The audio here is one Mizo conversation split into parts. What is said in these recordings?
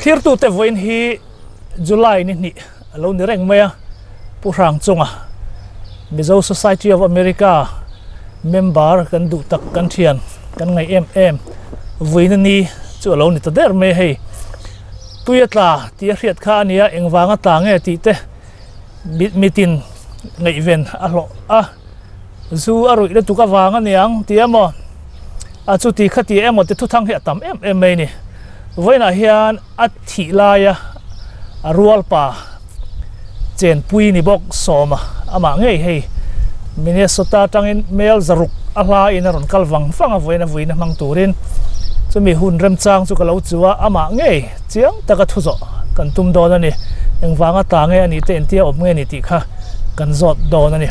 Thirtute vawiin hi July ni hnih a lo ni reng mai a, Pu Hrangchunga, Mizo Society of America member kan duh tak kan thian kan ngaih em em vawiin a ni chu a lo ni ta der mai a hei. Tui a tla tih a hriat kha a nia, engvanga tla nge tih te mitin ngaihven a hlawh a. Zu a ruih lutuk avang a niang ti emaw, a chuti kha ti emaw te thuthang hi a tam em em mai a ni. Vawiinah hian a thih laia a rualpa chenpui ni bawk sawma amah ngei hei Minnesota atangin mel zaruk a hla in a rawn kal vang vang a vawiin a vuina hmang turin chumi hun remchang chu ka lo chu a, amah ngei chiang taka thu zawh kan tum dawn a ni. Engvanga ta nge a nih te entia awm nge a ni tih kha kan zawt dawn a ni.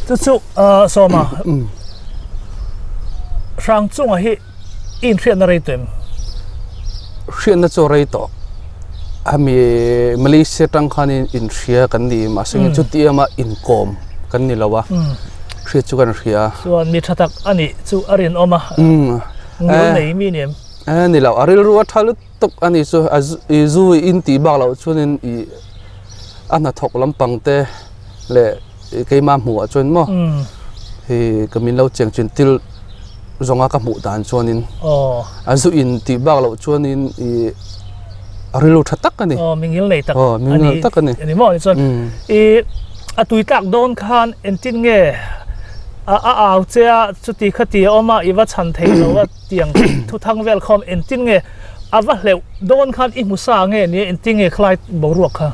Chu chu Sawma Hrangchunga hi i inhriatna rei tawh em? Hriatna chu rei tawh. Hemi Malaysia tang khanin inhria kan ni mahse chuti ema inkawm kan ni lo a, hriat chu kan hria. Chuan mi tha tak a nih chu a rinawm a, ngil nei mi ni em? Ni lo, a rilru a tha lutuk a ni chu, i zu in tih bak loh chuanin i a hnathawk lampang te leh keimah hmuh ah chuan maw hei ka min lo cheng chin til zawnga ka hmuh dan chuanin a zu in tih bak loh chuanin i rilru tha tak a ni. Aw mingil nei tak a ni. Mingil tak a ni. Ani maw chuan i a tui tlak dawn khan entin nge a a au che a chuti khati a awm a i va chhan thei lo a tiang thu thang vel khawm entin nge A va hleuh dawn khan i hmu sa nge nia engtin nge khlai boruak kha?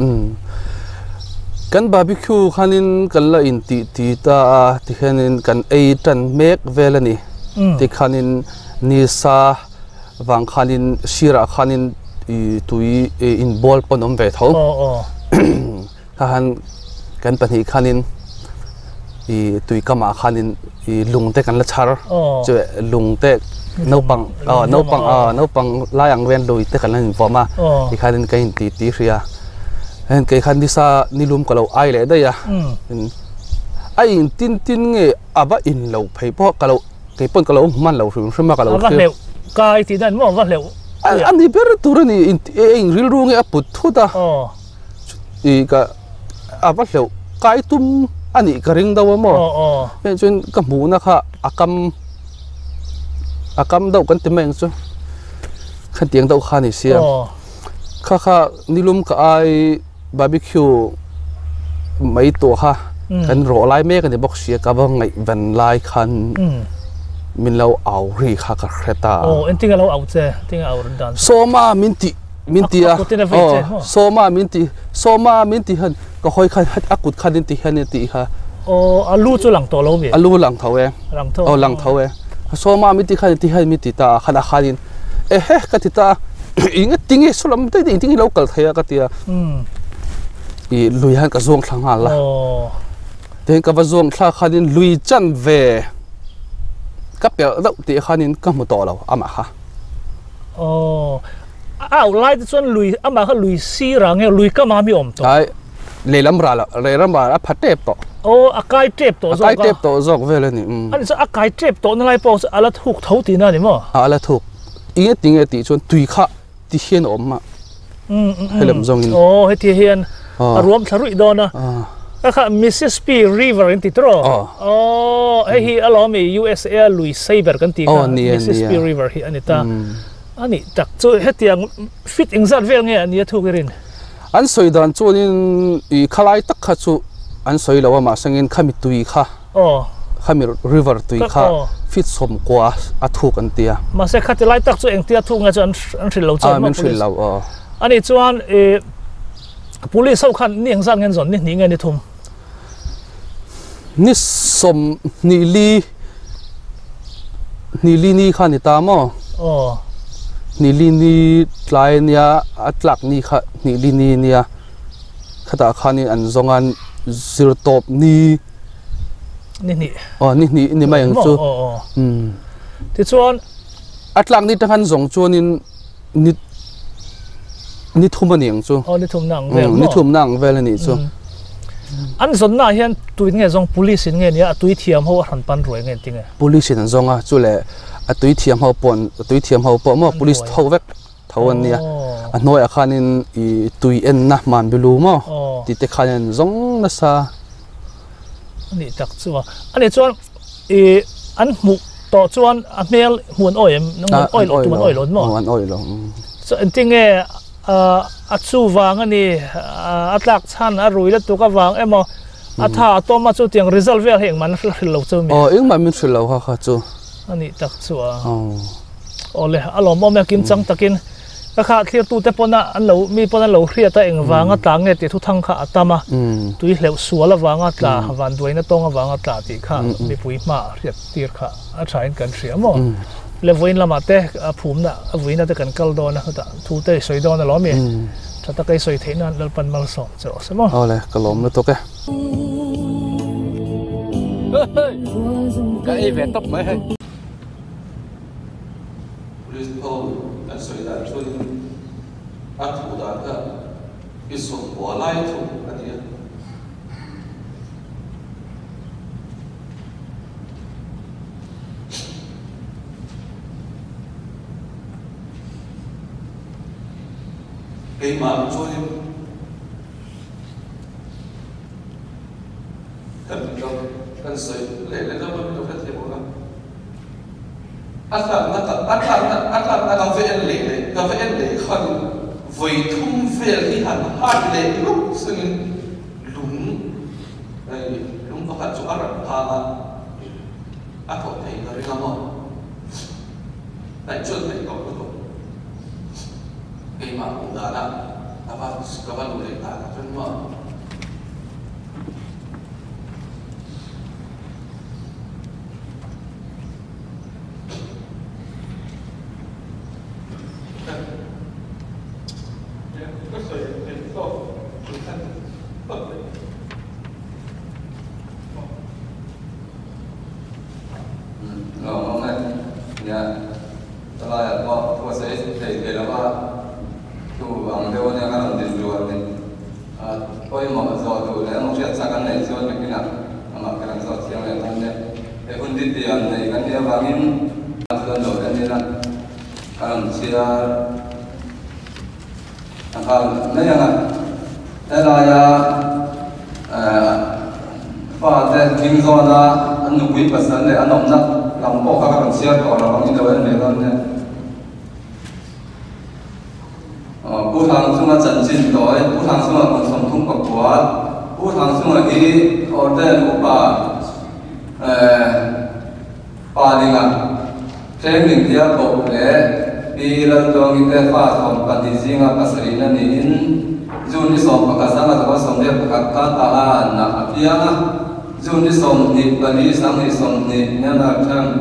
Kan barbecue khanin kan la intih ti ta a tikhianin kan ei tan mek vel a ni. Tikhanin nisa vang khanin sirah khanin tui inbual pawn awm ve tho. Kha han kan pahnih khanin i tui kamah khanin i lung te kan la chhar chu lung te naupang naupang naupang lai ang vel lui te kan la invawm a tikhanin ka inti ti hria heng kei khan nisa nilum ka lo ai leh daih a a in tin tin nge a va in lo phei pawh ka lo kei pawn ka lo hman lo hrim hrim a ka lo a va hleuh kai tih dan maw a va hleuh a ni ber tur a ni eng rilru nge a put thut a. I ka a va hleuh kai tum a nih ka ring deuh a maw hei chuan ka hmuhna kha a kam a kam deuh kan ti mai ang chu khatiang deuh kha a ni sia kha kha nilum ka ai barbecue mai tawh kha kan rawh lai mek a ni bawk sia ka va ngaihven lai khan min lo au ri kha ka hre ta a. Sawma min tih. Min ti a, aw, Sawma min ti, Sawma min ti hian ka hawi khan a kut khan in ti hian a tih kha. Aw, a lu chu lang tawh lo mi? A lu lang tho e. Lang tho. Aw, lang tho e. Sawma min ti khan ti hian min ti ta a, khan a khanin ehe ka ti ta a, eng a tinge saw lam daih daih engtin nge lo kal thei a ka ti a. I lui hian ka zuang thla nghal a. Tin ka va zuang thla khanin lui chan ve ka pelh deuh tih khanin ka hmu tawh lo amah kha. Aw, a auh lai te chuan lui amah kha lui sir ah nge lui kam ah mi awm tawh? Ai, lehlam ral ah, lehlam ral a pha tep tawh. Aw, a kai tep tawh zawk a. A kai tep tawh zawk vel a ni. A ni chuan a kai tep tawh na lai pawh chu a la thuk tho tihna a ni maw? A la thuk. Eng ati nge tih chuan tui kha ti hian a awm a. Helam zawngin. Aw, heti hian a ruam thla ruih dawn a. Ka kha Mississippi River in ti tawh. Aw, hei hi alawm i USA a lui sei ber kan tih kha Mississippi River hi a ni ta. A nih tak chu hetiang fit engzat vel nge a nia thuk i rin? An sawi dan chuanin i khalai tak kha chu an sawi lo a mahsengin khami tui kha khami river tui kha fit sawmkua a thuk an ti a. Mahse khati lai tak chu engtia thuk nge chu an hrilh lo chuan maw police? Min hrilh lo aw. A nih chuan i police ho khan ni engzat nge an zawn ni hnih nge ni thum? Ni sawmhnih li hnih li ni kha a ni ta maw? Aw. Hnih li ni tlai a nia a tlak ni kha hnih li ni a nia khatah khanin an zawng a zir tawp ni Ni hnih. Aw ni hnih ni mai ang chu. Aw aw. Tichuan. A tlak ni te khan zawng chuanin ni ni thum a ni ang chu. Aw ni thum na ang vel maw? Ni thum na ang vel a nih chu. An zawnna ah hian tuin nge zawng police in nge nia a tui thiam ho a hran pan ruai nge ti nge? Police in an zawng a chu leh a tui thiam ho pawh a tui thiam ho pawh maw police tho vek tho an nia. A hnuaiah khanin ih tui enna hman bilu maw tih te khanin zawng nasa. A nih tak chu a. A nih chuan ih an hmuh tawh chuan a hmel hmuh an awi em? Nang an awi lo tum an awi lo maw? An awi lo. Chuan engtinge a chu vang a ni a tlak chhan a rui lutuk avang emaw a tha a tawm a chutiang result vel hi engmah an hrilh lo chu mi? Aw engmah min hrilh lo kha kha chu. A nih tak chu a. Awle a lawmawm e kim chang takin ka kha thlirtute pawna an lo mi pawn an lo hriat a engvanga tla nge tih thuthang kha a tam a tui hleuh sual avanga tla vanduaina tawng avanga tla tih kha mipui hma hriat tir kha a thain kan hria maw le vawiin lamah te a phumna a vuina te kan kal dawn a chutah thu te i sawi dawn alawm i tha taka i sawi theih nan Lalpan malsawm che rawh se maw. Awle ka lawm lutuk e. Ka ei ve tawp mai hei. Police ho an sawi dan chuanin a thuh dan kha i sawmkua lai thuh a ni a. Keimah chuanin kan kan sawi leh leh deuh a, min lo hrethiam ang a. A tlanna ka a tlanna a tlanna ka va en leh leh ka va en leh khan vawi thum vel hi han hat leh luk chungin lung hei lung pakhat chu a ran phang a, a thawh thei ka ring a maw? Hnaih chuan hnaih tawh lutuk. Keimah hmuh danah ka va ka va luh leh danah chuan maw? Lawm awm e. Nia, helaiah pawh thu a sawi thei thei lo va, thu ang deuh ania ka rawn din rual ni. Pawimawh zawh duh leh emaw hriat chak an neih chuan nakinah amah kher an zawh thiang leh dawn nia. He hun ditiam nei kan nih avangin a chuan lo en ila a rawn chhiar a nghal mai ang a. Helaia fate hming zawna an nupui pasal leh an awmna lam pawh kha ka rawn chhiar tawh lo ang i lo en leh dawn nia. Pu Hrangchunga chanchin tawi, Pu Hrangchunga kum 39, Pu Hrangchunga hi Orden upa Palinga Training tia koh leh Pi Laltuangi te fa 12 zinga pasarihna niin June ni 11 1981 khan ta a nah a piang a, June ni 24 2020 Myanmar Camp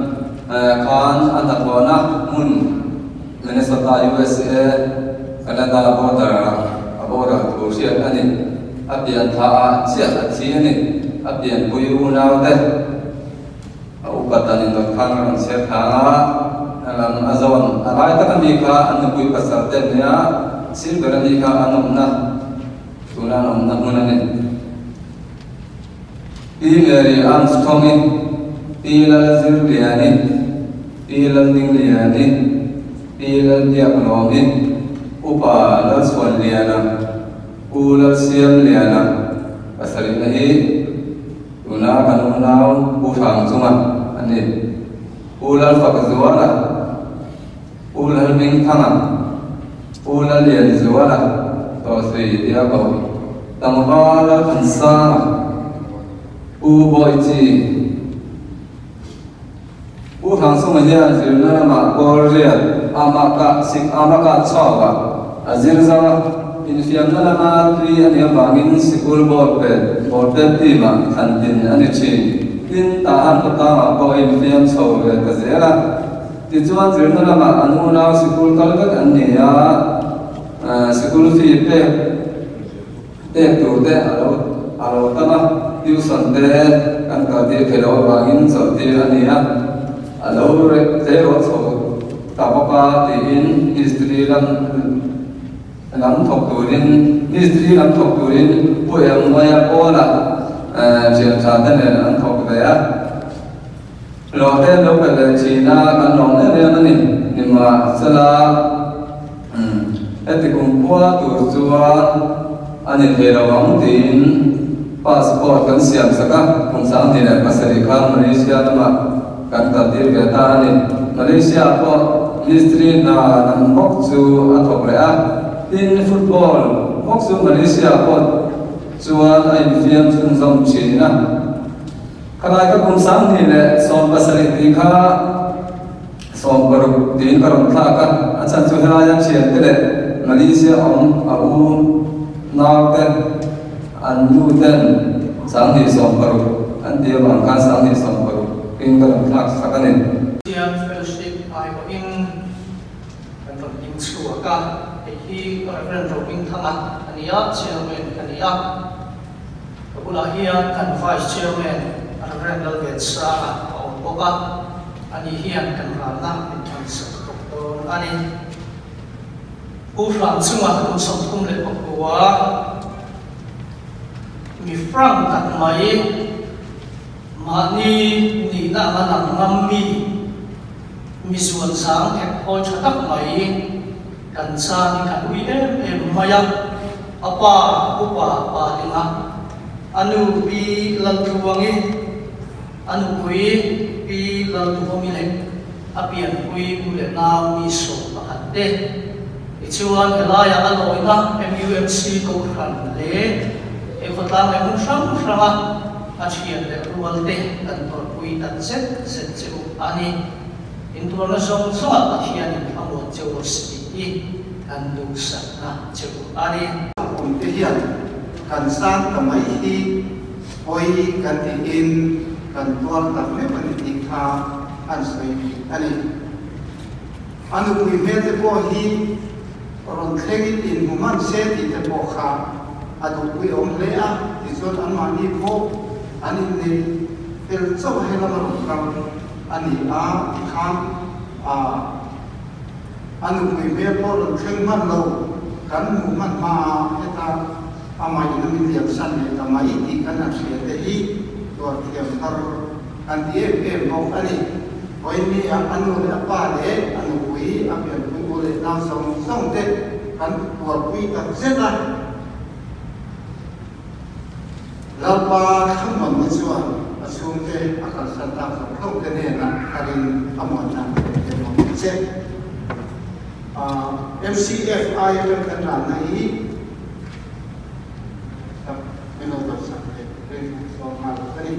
khan a hnathawhna hmun Minnesota, USA, Canada border ah a boral thu hriat a ni. A pian tha ah chiah a thi a ni. A pianpui unau te a upat dan in dawt khan ka rawn chhiar thang a, a lam a zawn a lai tak a mi kha an nupui pasal te nia sir ber a ni kha an awmna tuna an awmna hmun a ni. Pi Mary Armstrong-i, Pi Lalzirliani, Pi Laldingliani, Pi Lalbiaklawmi, Upa Lalchhuanliana, Pu Lalsiamliana pasarihna hi tuna kan unau Pu Hrangchunga a ni. Pu Lalfakzuala, Pu Lalhmingthanga, Pu Lallianzuala, Tawhsui tia koh. Tlangval Lalthansanga, Pu Bawichi, Pu Thangsunga hian zirna lamah kawl riat amah kah sik amah kah chhuak a, a zir zo a, infiamna lama tui a nih avangin sikul ball pet ball pet team ah thlan tin a ni thin. Tin, Tahan khawtlangah pawh a infiam chho ve ta zel a. Tichuan zirna lamah an unau sikul kal vek an ni a. Sikul fee pek pek tur te a lo a lo tam a, tuition te kan kal tir thei loh avangin chawlh tir a ni a, a lo reh tleirawl chho ta bawk a tiin mistri lam lam thawk turin mistri lam thawk turin Pu Engmawia Pawla thian tha te nen an thawk ve a. Hlawh te an lo pe leh thin a, kan lawm em em a ni. Nimahsela, Heti kum khua tur chuan a ni thei lo ang tiin passport kan siam sak a, kum 2007 khan Malaysia lamah kan kaltir ve ta a ni. Malaysia ah pawh mistri hna lam bawk chu a thawk leh a, tin football bawk chu Malaysia ah pawh chuan a infiam chhunzawm thin a. Khalai ka kum 2017 tih kha 60 tiin ka rawn thlak a, a chhan chu helaia thiante leh Malaysia awm a u naute an nu ten 2060 an ti avang khan 2060 in ka rawn thlak sak a ni. Christian Fellowship aiawhin kan rawn ding chhuak a, hei hi Rev. Rohmingthanga a ni a, Chairman ka ni a. Ka bulah hian kan Vice Chairman Rev. Lalvensanga a awm bawk a, ani hian kan ralna min thansak bawk dawn a ni. Pu Hrangchunga kum 39 mi frank tak mai, mahni nihna anga lang ngam mi, mi zuanzang thek phawi tha tak mai, Kan chan hi kan ui em em mai a, a pa upa pa Linga, a nu Pi Laltluangi, a nupui Pi Lalduhawmi leh a pianpui u leh nau mi 11 te. Tichuan helaiah a lawina MUMC Kohhran leh he khawtlang leh hmun hrang hranga a thian leh rual te kan tawrhpui tak zet zet che u a ni. Intuarna zawng zawngah Pathianin a muan che u si tih hi kan duhsakna che u a ni. Kum te hian kan sang ta mai hi pawi kan tiin kan tuar tak meuh a ni tih kha an sawi bik a ni. A nupui hmel te pawh hi rawn thlengin inhmu hman se tih te pawh kha a duhpui awm hle a, tichuan anmahni pawh an inneih fel chauh he lama rawn kal a ni a, tikhan a a nupui hmel pawh rawn thleng hman lo, kan hmuh hman hma a heta amah in a min liam san leh ta mai tih kan han hria te hi tuar thiam thar kan ti em em bawk a ni. Vawiin a a nu leh a pa leh a nupui, a pianpui u leh nau zawng zawng te kan tuarpui tak zet a. Lalpa thlamuanna chuan a chhungte a kalsan tak zawk hlauh te hnenah tharin thlamuanna a pe tel awm ang che. MCFI atang kan ranna hi min lo dawhsak leh rin sawm nghal a ni.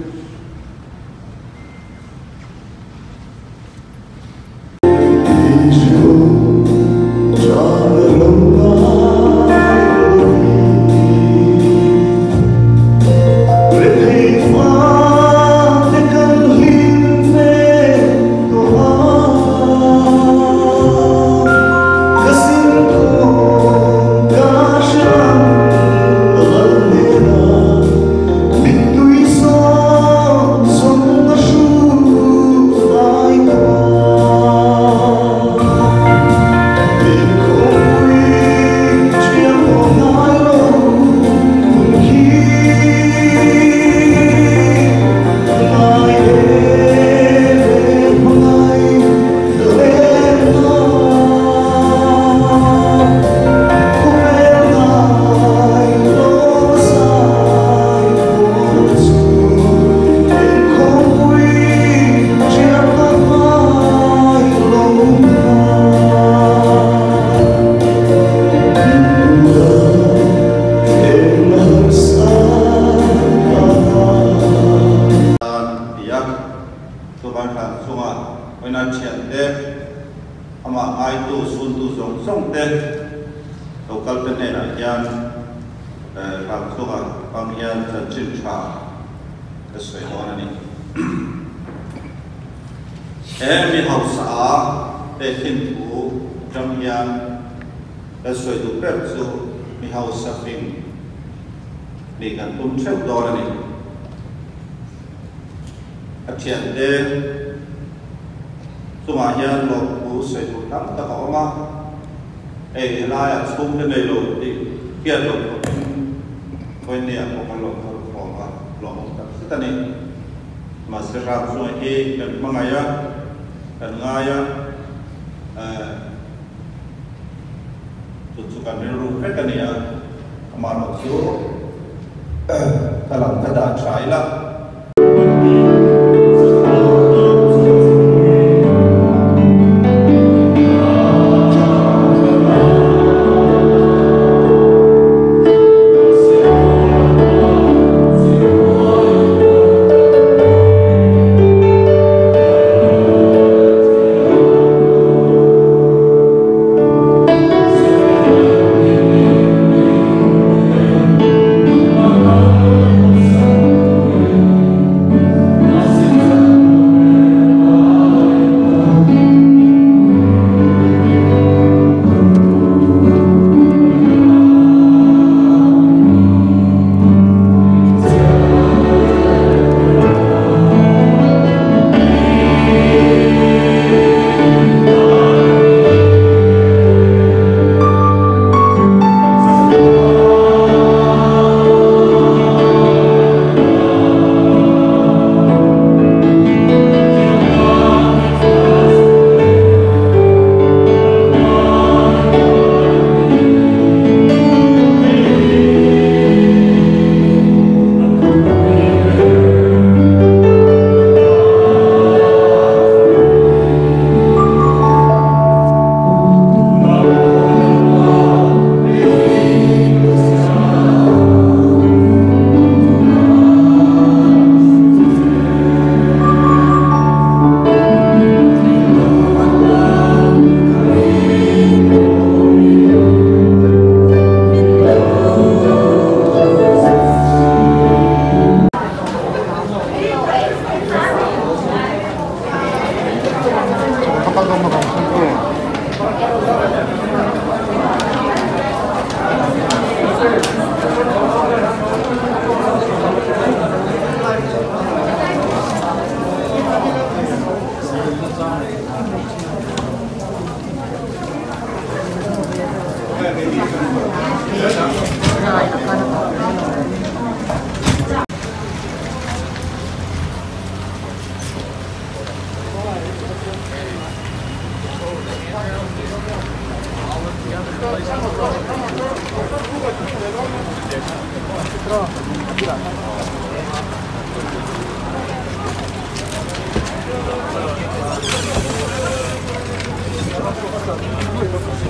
Chu chu kan rilru vek a ni a, amaherawhchu ka lam ka dah tha ila.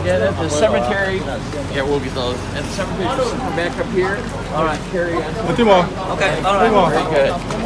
Yeah, at the cemetery. Yeah, we'll get those. At the cemetery, just come back up here. All right, carry on. Okay, all right. Very good.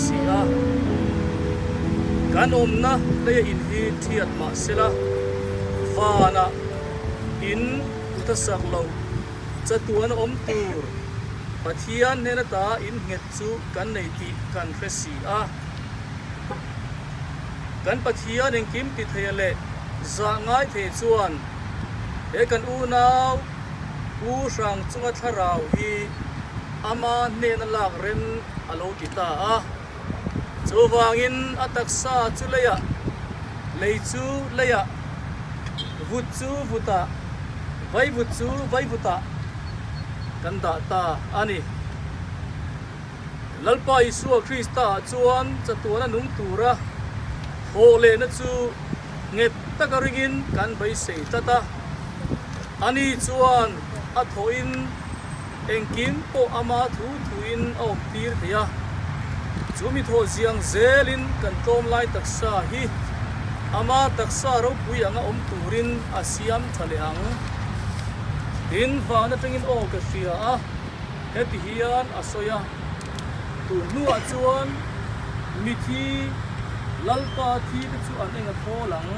si a. Kan awmna leia in hi thiat mah sela, vanah in kuta sak lo chatuan a awm tur Pathian hnen ata in nghet chu kan nei tih kan hre si a. Kan Pathian engkim ti theia leh zah ngai thei chuan he kan unau Pu Hrangchunga thlarau hi ama hnena lak rem a lo ti ta a. Chuvangin a taksa chu leiah, lei chu leiah, vut chu vutah, vaivut chu vaivutah kan dah ta a ni. Lalpa Isua Krista-ah chuan chatuana nung tura thawh lehna chu nghet taka ringin kan beisei tlat a. Ani chuan a thawhin engkim pawh ama thu thuin a awm tir thei a. Chu mi thawh ziang zelin kan tlawm lai taksa hi ama taksa ropui anga awm turin a siam tha leh ang. Tin, van atangin aw ka hria a. Heti hian a sawi a, Tun hnuah chuan mithi Lalpa thi te chu an eng a thawl ang,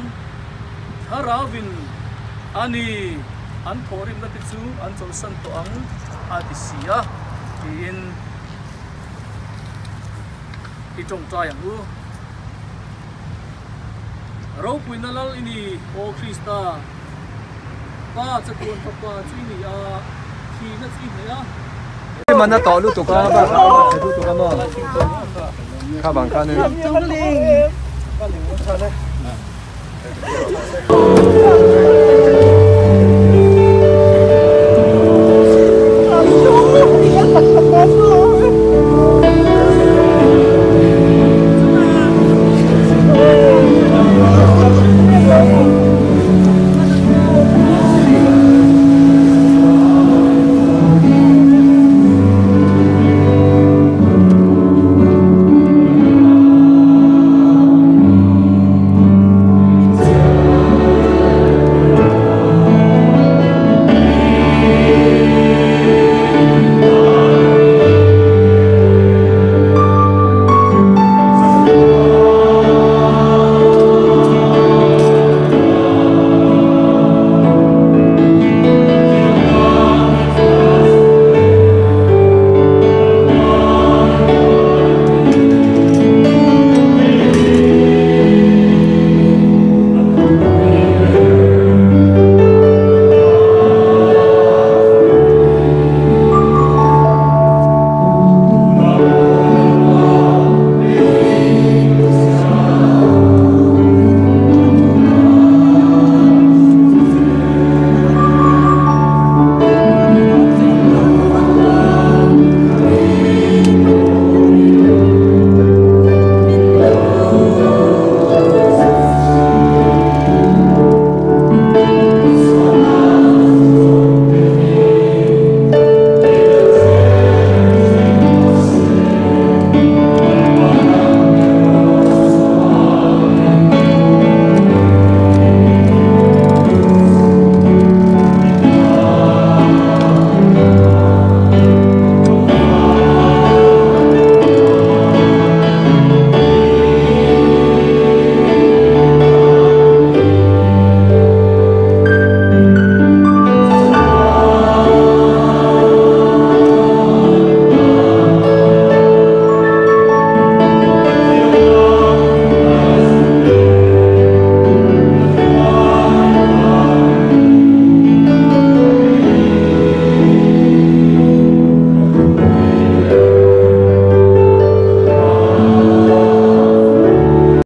Thlarauvin a ni an thawhrimna te chu an chawlhsan tawh ang a ti si a, tiin i tawngtai ang u. Ropuina Lal i ni, Aw Krista! Pa chatuan fapa chu i ni a, thihna chu i hneh a. Man a tawh lutuk a, bak a chhe lutuk a maw? Kha bang khan in.